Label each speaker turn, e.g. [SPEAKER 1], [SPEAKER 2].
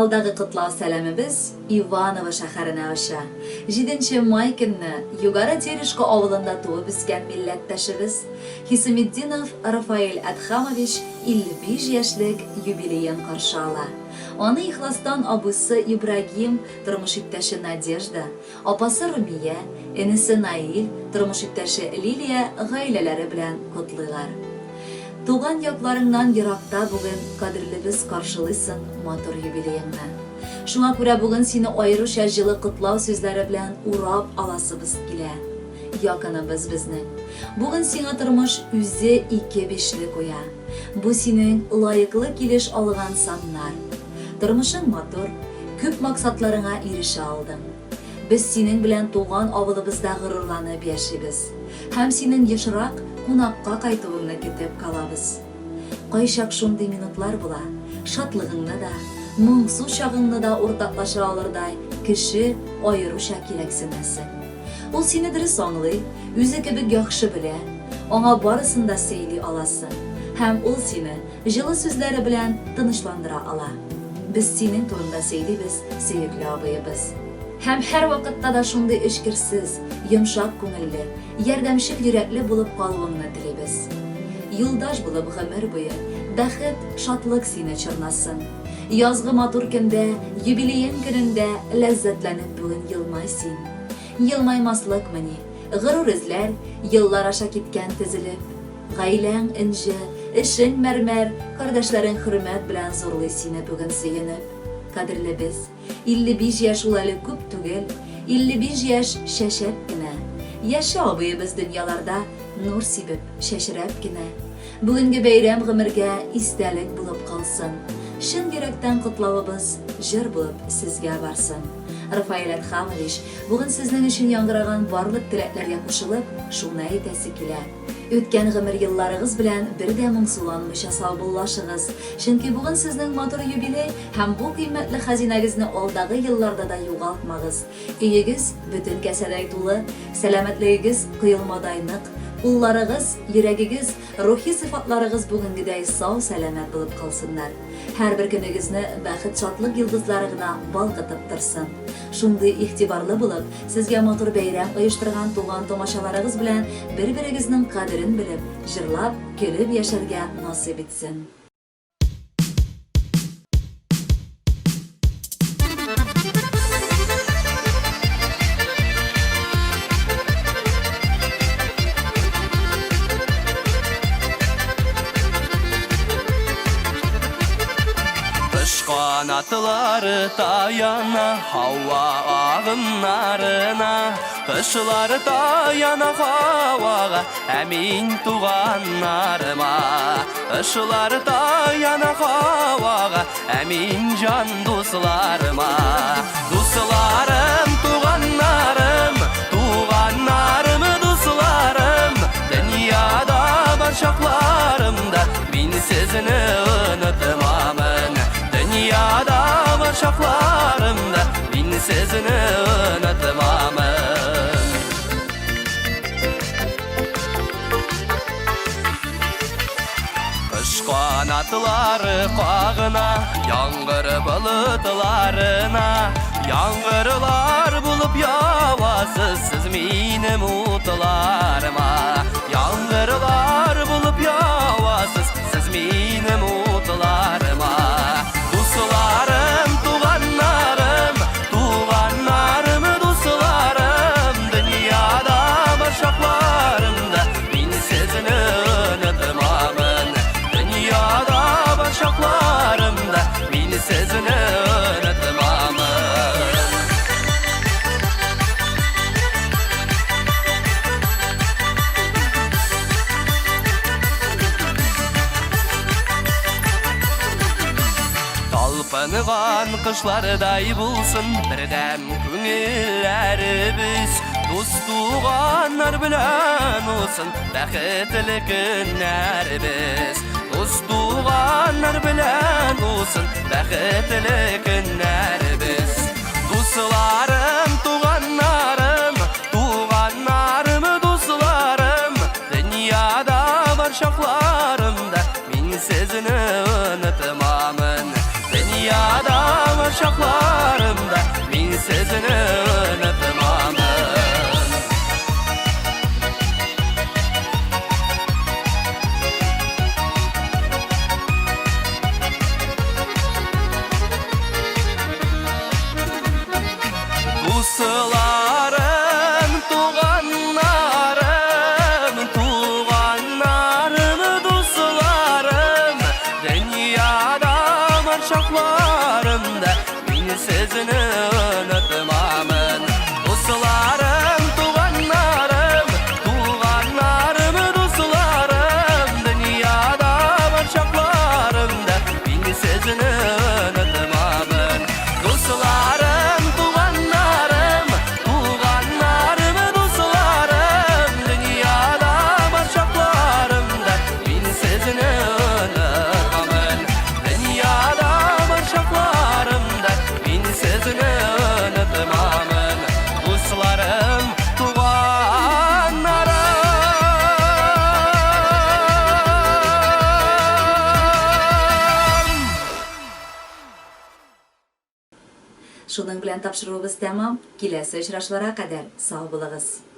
[SPEAKER 1] Алдагы котлау сәламебез Иваново шәһәренә оча. 7 май көнне Югары Терешко авылында туып үскән милләттәшебез Хисаметдинов Рафаэль Әдхамович 55 яшьлек юбилеен каршы ала. Аны ихластан абыйсы Ибрагим, тормыш иптәше Надежда, апасы Румия, энесе Наил, тормыш иптәше Лилия гаиләләре белән котлыйлар. Туган якларыңнан еракта бүген, кадерлебез, каршылыйсың матур юбилееңны. Шуңа күрә бүген сине аеруча җылы котлау сүзләре белән урап аласыбыз килә. Якыныбыз безнең. Бүген сиңа тормыш үзе ике бишле куя. Бу синең лаеклы килеш алган саннар. Тормышың матур, күп максатларыңа ирешә алдың. Без синең белән туган авылыбызда горурланып яшибез һәм синең ешрак кунакка кайтуыңны көтеп калабыз. Кайчак шундый минутлар була, шатлыгыңны да, моңсу чагыңны да уртаклаша алырдай кеше аеруча кирәксенәсең. Ул сине дөрес аңлый, үзе кебек яхшы белә, аңа барысын да сөйли аласың һәм ул сине җылы сүзләре белән тынычландыра ала. Без синең турында сөйлибез, сөекле абыебыз. Һәм һәрвакытта да шундый эчкерсез, йомшак күңелле, ярдәмчел йөрәкле булып калуыңны телибез. Юлдаш булып гомер буе, бәхет, шатлык сине чорнасын. Язгы матур көндә, юбилеең көнендә ләззәтләнеп бүген елмай син. Елмаймаслыкмыни, горур эзләр, еллар аша киткән тезелеп. Гаиләң, энҗе, эшең, мәрмәр, кардәшләрең хөрмәт белән зурлый сине бүген сөенеп. Кадерлебез, 55 яшь ул әле күп түгел, 55 яшь чәчәк кенә. Яшә, абыебыз, дөньяларда нур сибеп, чәчрәп кенә. Бүгенге бәйрәм гомергә истәлек булып калсын. Чын йөрәктән котлавыбыз җыр булып сезгә барсын. Рафаэль Әдһәмович, бүген сезнең өчен яңгыраган барлык теләкләргә кушылып, шуны әйтәсе килә. Үткән гомер елларыгыз белән бер дә моңсуланмыйча саубуллашыгыз, чөнки бүген сезнең матур юбилей һәм бу кыйммәтле хәзинәгезне алдагы елларда да югалтмагыз. Өегез бөтен кәсәдәй тулы, сәламәтлегегез коелмадай нык, кулларыгыз, йөрәгегез, рухи сыйфатларыгыз бүгенгедәй сау-сәламәт булып калсыннар. Һәрбер көнегезне бәхет-шатлык йолдызлары гына балкытып торсын. Шундый игътибарлы булып, сезгә матур бәйрәм оештырган туган-тумачаларыгыз белән бер-берегезнең кадерен белеп, җырлап, көлеп яшәргә насыйп итсен.
[SPEAKER 2] Кыш канатлары таяна һава агымнарына, Кышлар таяна һавага, ә мин туганнарыма. Кышлар таяна һавага, ә мин җан дусларыма. Дусларым, туганнарым, туганнарым, дусларым, дөньяда бар чакларымда мин сезне онытмамын. Дөньяда бар чакларымда мин сезне онытмамын. Кыш канатлары кагына, яңгыр болытларына, яңгырлар булып явасыз сез минем утларыма. Яңгырлар булып явасыз сез минем утларыма. Дусларым, туганнарым, туганнарым, дусларым, дөньяда бар чакларымда мин сезне онытмамын. Дөньяда бар чакларымда мин сезне онытмамын. Алкышлардай булсын бердәм күңелләребез. Дус туганнар белән узсын бәхетле көннәребез. Дус туганнар белән узсын бәхетле көннәребез. Дусларым, туганнарым, туганнарым, дусларым, дөньяда бар чакларымда мин сезне онытмамын. Дөньяда бар чакларымда мин сезне онытмамын. Дусларым, туганнарым, туганнарым, дусларым, дөньяда бар чакларымда мин сезне онытмамын. Дусларым, туганнарым, туганнарым, дусларым, дөньяда бар чакларымда мин сезне онытмамын. Дусларым, туганнарым, туганнарым, дусларым, дөньяда бар чакларымда мин сезне онытмамын. Дөньяда бар чакларымда мин сезне онытмамын. Дусларым, туганнарым.
[SPEAKER 1] Шуның белән тапшыруыбыз тәмам. Киләсе очрашуларга кадәр сау булыгыз.